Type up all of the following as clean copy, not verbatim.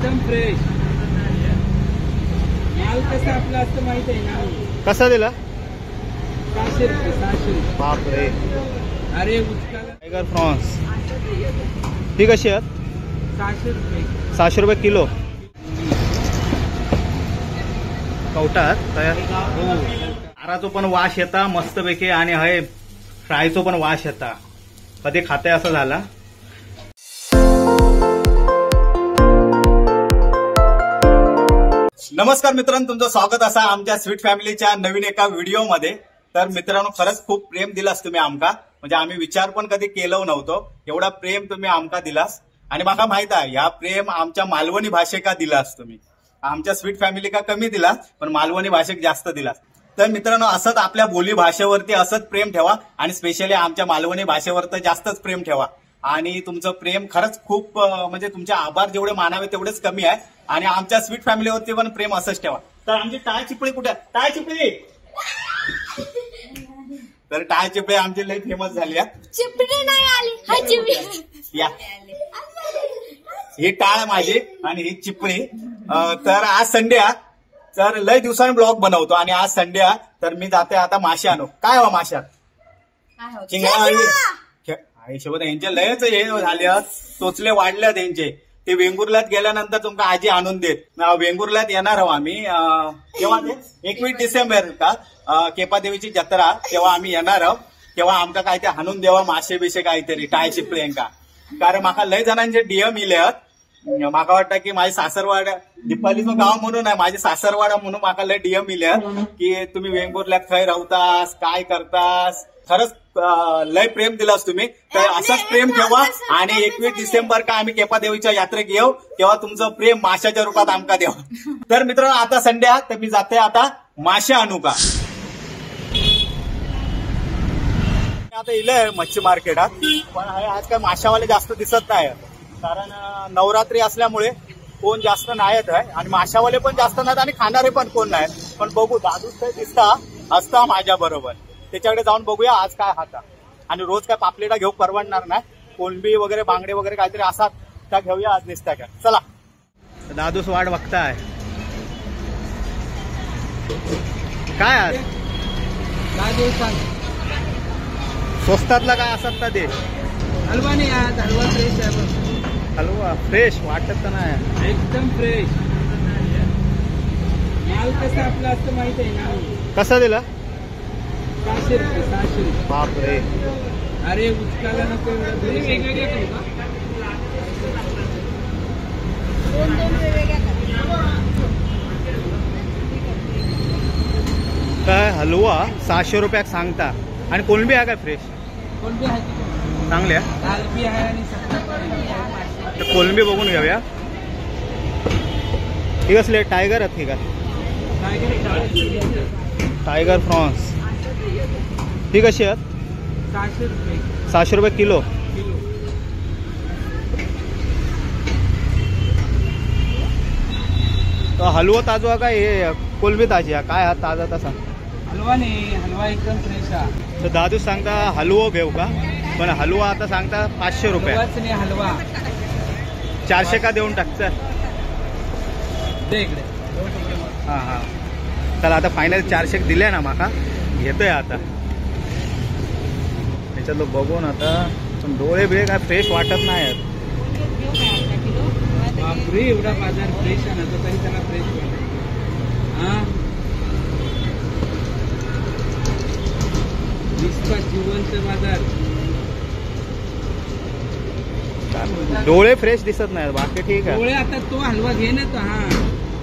एकदम फ्रेश माल कसा आपला असतं माहित आहे ना. कसा दिला? 600 रुपये. 600 रुपये. बापरे. अरे उचकाला. टायगर प्रॉन्स ही कशी आहेत? 600 रुपये. 600 रुपये किलो. कवटात तयार आराचो पण वास येता मस्तपैकी आणि हय फ्रायचो पण वास येता. कधी खाते असं झाला. नमस्कार मित्रांनो, तुमचं स्वागत असा आमच्या स्वीट फॅमिलीच्या नवीन एका व्हिडिओमध्ये. तर मित्रांनो, खरंच खूप प्रेम दिलास तुम्ही आमका, म्हणजे आम्ही विचार पण कधी केलो नव्हतो एवढा प्रेम तुम्ही आमका दिलास. आणि माका माहित आहे ह्या प्रेम आमच्या मालवणी भाषेका दिलास तुम्ही, आमच्या स्वीट फॅमिली का कमी दिलास पण मालवणी भाषेक जास्त दिलास. तर मित्रांनो, असंच आपल्या बोली भाषेवरती असंच प्रेम ठेवा आणि स्पेशली आमच्या मालवणी भाषेवर तर जास्तच प्रेम ठेवा. आणि तुमचं प्रेम खरंच खूप म्हणजे तुमचे आभार जेवढे मानावे तेवढेच कमी आहे. आणि आमच्या स्वीट फॅमिलीवरती पण प्रेम असंच ठेवा. तर आमची टाळ चिपळी कुठे? टाळ चिपळी. तर टाळ चिपळी आमची लई फेमस झाली आहे. चिपळी नाही आली, हा चिपळी या ही टाळ माझी आणि ही चिपळी. तर आज संडे आहे, तर लय दिवसांनी ब्लॉग बनवतो आणि आज संडे आहे. तर मी जाते आता मासे आणू. काय हो माशात? चिंगळा हिशोबात यांचे लयच हे झाले, टोचले वाढले त्यांचे. ते वेंगुर्ल्यात गेल्यानंतर तुमका आजी आणून देत. वेंगुर्ल्यात येणार आहो आम्ही केव्हा ते 21 डिसेंबर का केपादेवीची जत्रा, तेव्हा आम्ही येणार आहोत. तेव्हा आमका काय ते आणून देवा मासे बिशे काहीतरी टाय चिपळे का, कारण माका लय जणांचे डीएम इले. माका वाटतं की माझी सासरवाडा दीपालीचं गाव म्हणून आहे, माझी सासरवाडा म्हणून माका लय डीएम इले की तुम्ही वेंगुर्ल्यात खंय रावतास, काय करतास. खरंच लय प्रेम दिलास तुम्ही, तर असंच प्रेम ठेवा. आणि 21 डिसेंबर का आम्ही केपादेवीच्या यात्रेक येऊ, तेव्हा तुमचं प्रेम माशाच्या रूपात आमका देवा. तर मित्रांनो, आता संडे आहे, तर मी जाते आता मासे आणू का. आता इलंय मच्छी मार्केटात, पण आज काय माशावाले जास्त दिसत नाही, कारण नवरात्री असल्यामुळे कोण जास्त नाही येत आहे आणि माशावाले पण जास्त नाहीत आणि खाणारे पण कोण नाही. पण बघू, दादूच काही दिसता असता माझ्या बरोबर, त्याच्याकडे जाऊन बघूया आज काय हाता. आणि रोज काय पापलेटा घेऊ परवडणार नाही, कोलंबी वगैरे बांगडे वगैरे काहीतरी असा त्या घेऊया आज निसता का. चला, दादूस वाट बघताय. काय आज स्वस्तातला काय असत ना ते? हलवा नाही आज, हलवा फ्रेश आहे. हलवा फ्रेश वाटत तर नाही, एकदम फ्रेश माल कसा आपला असतं माहित आहे ना. कसा दिला? 600 रुपये. 600 रुपये. बापरे. अरे उचकाला नको. वेगवेगळ्या करू का? काय हलवा 600 रुपयाक सांगता. आणि कोलंबी आहे काय फ्रेश? कोलंबी आहे चांगली आहे आहे. आणि तर कोलंबी बघून घेऊया. ठीक असले टायगर आहेत ठीक आहे, टायगर प्रॉन्स ही कशी आहेत? 600 रुपये. 600 रुपये किलो. तर हलवा ताजो आहे का हे कोलंबी ताजी आहे? काय हा ताजा तसा हलवा नाही, हलवा एकदम फ्रेश आहे. तर दादू सांगता हलवो घेऊ का, पण हलवा आता सांगता 500 रुपये. नाही हलवा 400 का देऊन टाक चल. हा हा, चला आता फायनल 400 दिले ना माका, घेतोय आता. त्याच्यातलं बघून आता पण डोळे बिळे काय फ्रेश वाटत नाही. बापरे, एवढा बाजार फ्रेश आहे ना तो तरी त्याला फ्रेश वाटत. हा जिवंत बाजार, डोळे फ्रेश दिसत नाही, बाकी ठीक आहे. डोळे आता तो हलवा घे ना तो. हा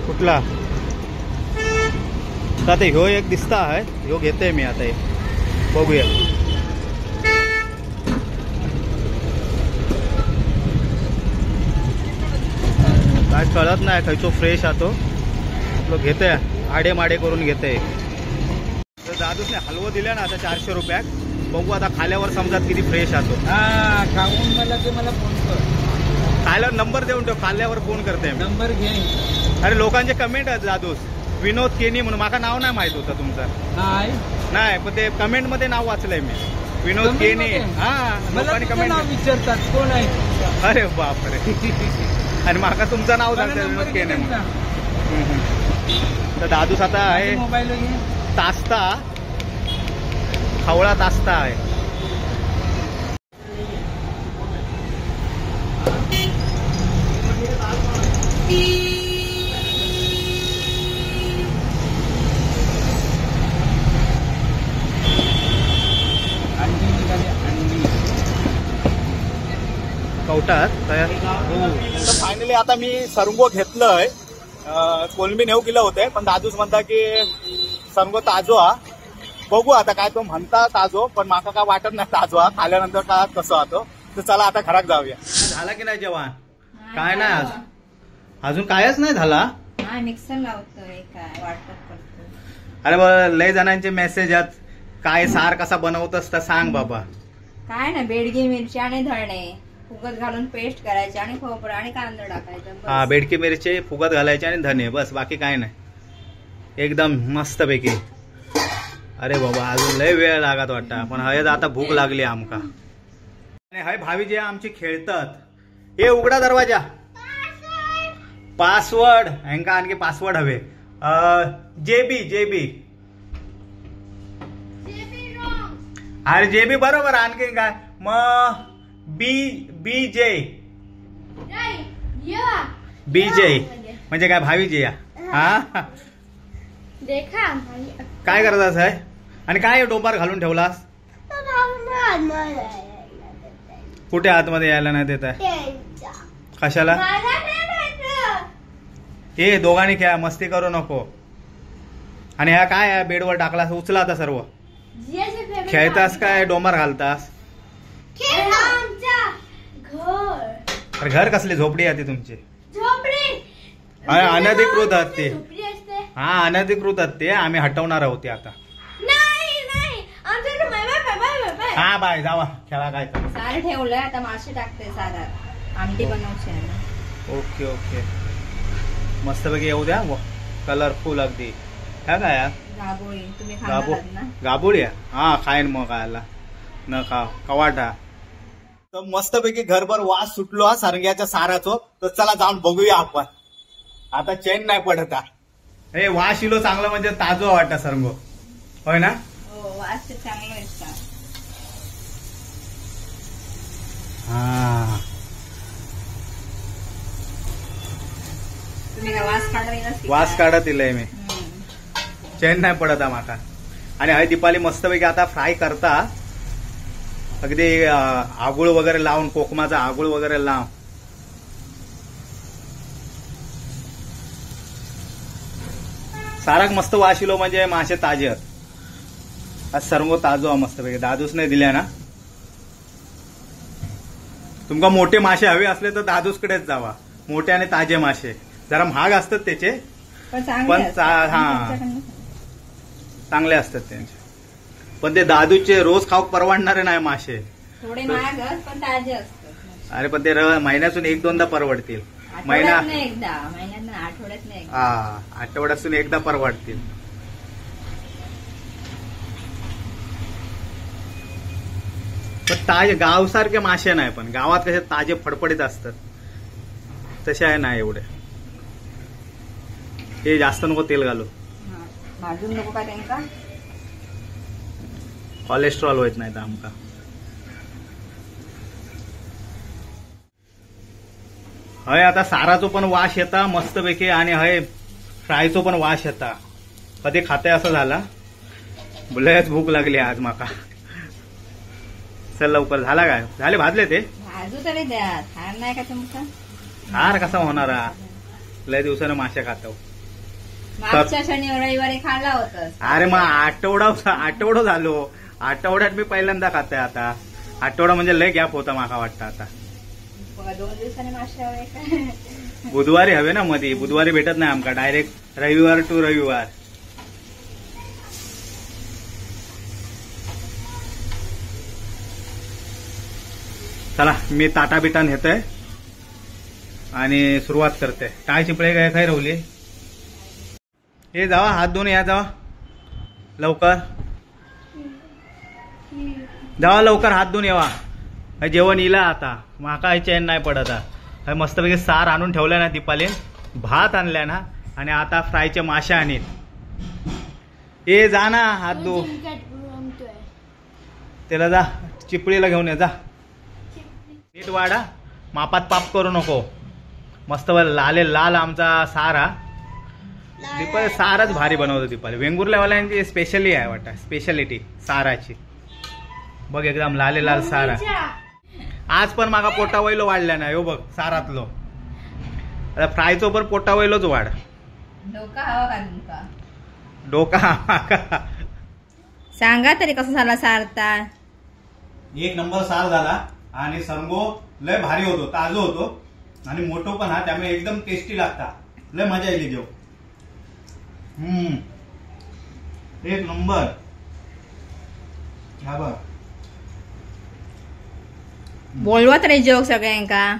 कुठला? आता ह्यो एक दिसता आहे, ह्यो घेते मी आता, एक बघूया. काय कळत नाही खयचो फ्रेश हा तो. आपलं घेते आडे माडे करून घेते. तर दादूसने हलवं दिलं ना आता 400 रुपयात, बघू आता खाल्यावर समजात किती फ्रेश हा तो. हा खाऊन मला ते मला फोन कर, खायला नंबर देऊन ठेव, खाल्ल्यावर फोन करते. नंबर घे. अरे लोकांचे कमेंट आहेत दादूस, विनोद केनी म्हणून. माका नाव नाही माहित होतं तुमचं. नाही, पण ते कमेंट मध्ये नाव वाचलंय मी, विनोद केनी. हा, लोकांनी कमेंट विचारतात कोण आहे. अरे बापरे. आणि माका तुमचं नाव सांगता विनोद केने. तर दादूस आता आहे मोबाईल तासता, खवळा तासता आहे. कवटात तयार. तर फायनली आता मी सरंगो घेतलंय. कोलंबी 9 किलो होते, पण दादूच म्हणता की सरंगो ताजो हा. बघू आता काय तो म्हणता ताजो, पण माका काय वाटत नाही ताजो हा. खाल्यानंतर का कसं होतो. तर चला आता घरात जाऊया. झाला की नाही जेवण? काय नाही आज, अजून कायच नाही झाला. मिक्सर लावतोय काय वाटप करतो. अरे बाबा लय जणांचे मेसेज आहेत, काय सार कसा बनवतस तर सांग बाबा. काय ना, बेडगी मिरची आणि धणे फुगत घालून पेस्ट करायची आणि खोबरं आणि कांदा टाकायचा. हा, बेडकी मिरची फुगत घालायची आणि धने, बस बाकी काय नाही. एकदम मस्त पैकी. अरे बाबा अजून लय वेळ लागत वाटता, पण हय आता भूक लागली आमका. आणि हय भावी जे आमची खेळतात. हे उघडा दरवाजा. पासवर्ड हेंका आणखी पासवर्ड हवे. जेबी जेबी, अरे जेबी बरोबर. आणखी काय मग? बी बी जे, बी जे म्हणजे काय? भावी जे. हा काय करत आहे आणि काय डोबार घालून ठेवलास? कुठे आतमध्ये यायला नाही देत आहे? कशाला? ए दोघांनी खेळा, मस्ती करू नको. आणि ह्या काय बेडवर टाकलास? उचला आता सर्व. खेळतास काय डोंबार घालतास? अरे घर कसली झोपडी आहे ती तुमची? अरे अनधिकृत आहात ते. हा अनधिकृत आहात ते, आम्ही हटवणार आहोत ते आता. हा बाय जावा खेळा. काय सार ठेवलंय आता, मासे टाकते सारात, आमटी बनवची. ओके ओके, मस्तपैकी येऊ द्या. कलरफुल अगदी. ह्या काय गाबोळी? तुम्ही खाणार ना गाबोळी? हा खाईन मग, खायला न खाव कवाटा. तर मस्तपैकी घरभर वास सुटलो हा सारंग्याच्या साराचो. तर चला जाऊन बघूया आपण. आता चेन नाही पडत. हे वास इलो चांगला म्हणजे ताजो वाटत सरंगो, होय ना? हो वास चांगला. हा वास काढत इलय मी, चेन नाही पडत माका. आणि हय दीपाली मस्तपैकी आता फ्राय करता, अगदी आगुळ वगैरे लावून, कोकमाचा आगुळ वगैरे लावून. साराक मस्त वास इलो म्हणजे मासे ताजे आहेत. आज सरंगो ताजो मस्तपैकी. दादूस नाही दिल्या ना तुमका? मोठे मासे हवे असले तर दादूसकडेच जावा. मोठे आणि ताजे मासे जरा महाग असतात त्याचे, पण हा चांगले असतात त्यांचे. पण ते दादूचे रोज खाऊक परवडणारे नाही मासे. थोडे महाग पण ताजे असतात. अरे पण ते महिन्यातून एक दोनदा परवडतील. महिना एकदा, महिन्यात आठवड्यात नाही. हा आठवड्यातून एकदा परवडतील. पण ताजे गावसारखे मासे नाही, पण गावात कसे ताजे फडफडीत असतात तसे आहे नाही एवढे. हे जास्त नको तेल घालू, भाजून नको का त्यांका? कोलेस्ट्रॉल होत नाही आमका. हय आता साराचो पण वास येता मस्तपैकी, आणि हय फ्रायचो पण वास येता. कधी खाते असं झाला. लयच भूक लागली आज माका. चल लवकर. झाला काय? झाले भाजले ते? भाजू तरी द्या. थार नाही का तुमचा? थार कसा होणार? लय दिवसानं मासे खातो. मागच्या शनिवार रविवारी खाल्ला होता. अरे मग आठवडा झालो. आठवड्यात मी पहिल्यांदा खाते आता. आठवडा म्हणजे लय गॅप होता माका वाटतं आता. 2 दिवसांनी मासे हवे का? बुधवारी हवे ना मधी. बुधवारी भेटत नाही आमका, डायरेक्ट रविवार टू रविवार. चला मी ताटा बिटा नेतोय आणि सुरुवात करते. काय चिपळे काय काय रवली? हे जावा हात धुवून या, जावा लवकर, जावा लवकर हात धुवून येवा. जेवण इला आता, माका चैन नाही पडत. मस्तपैकी सार आणून ठेवलं ना दीपालीन, भात आणल्या ना, आणि आता फ्रायचे मासे आणीत. ए जा ना हात धु, त्याला जा चिपळीला घेऊन ये जा. नीट वाडा, मापात पाप करू नको. मस्त लाले लाल आमचा सारा. दीपाली सारच भारी बनवतो दीपाली. वेंगुर्ल्यावाल्यांची स्पेशली आहे वाटतं, स्पेशालिटी साराची. बघ एकदम लाले लाल सारा. आज पण मागा पोटा वैलो वाढल्या ना, यो बघ सारातलो. आता फ्रायचो पण पोटा वैलोच वाढ. डोका हवा का तुमका? डोका हवा. सांगा तरी कसं झाला सारता? एक नंबर सार झाला आणि सरंगो लय भारी होतो, ताजो होतो आणि मोठो पण हा, त्यामुळे एकदम टेस्टी लागता. लय मजा येईल जेव. एक नंबर. हा बघ बोलवा तरी जेव सगळ्यांका,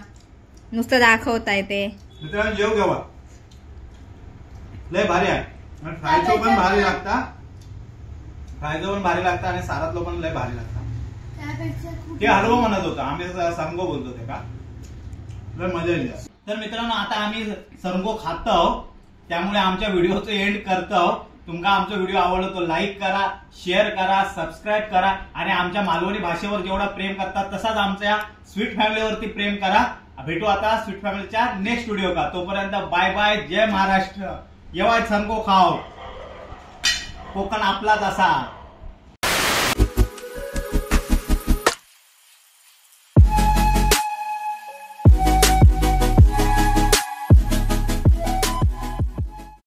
नुसतं दाखवताय ते. मित्रांनो जेव घेवा, लय भारी आहे. आणि फ्रायचो पण भारी लागता, फ्रायचो पण भारी लागता आणि सारातलो पण लय भारी लागता. ते हलवं म्हणत होतं, आम्ही सरंगो बोलतो ते का. लय मजा येईल. तर मित्रांनो आता आम्ही सरंगो खातो, त्यामुळे आमच्या व्हिडिओचं एंड करतो. तुमका आमचा व्हिडिओ आवडला तो लाईक करा, शेअर करा, सबस्क्राईब करा आणि आमच्या मालवणी भाषेवर जेवढा प्रेम करतात तसाच आमच्या स्वीट फॅमिलीवरती प्रेम करा. भेटू आता स्वीट फॅमिलीच्या नेक्स्ट व्हिडिओ का. तोपर्यंत बाय बाय, जय महाराष्ट्र. येवाय सरंगो खाओ, कोकण आपलाच असा.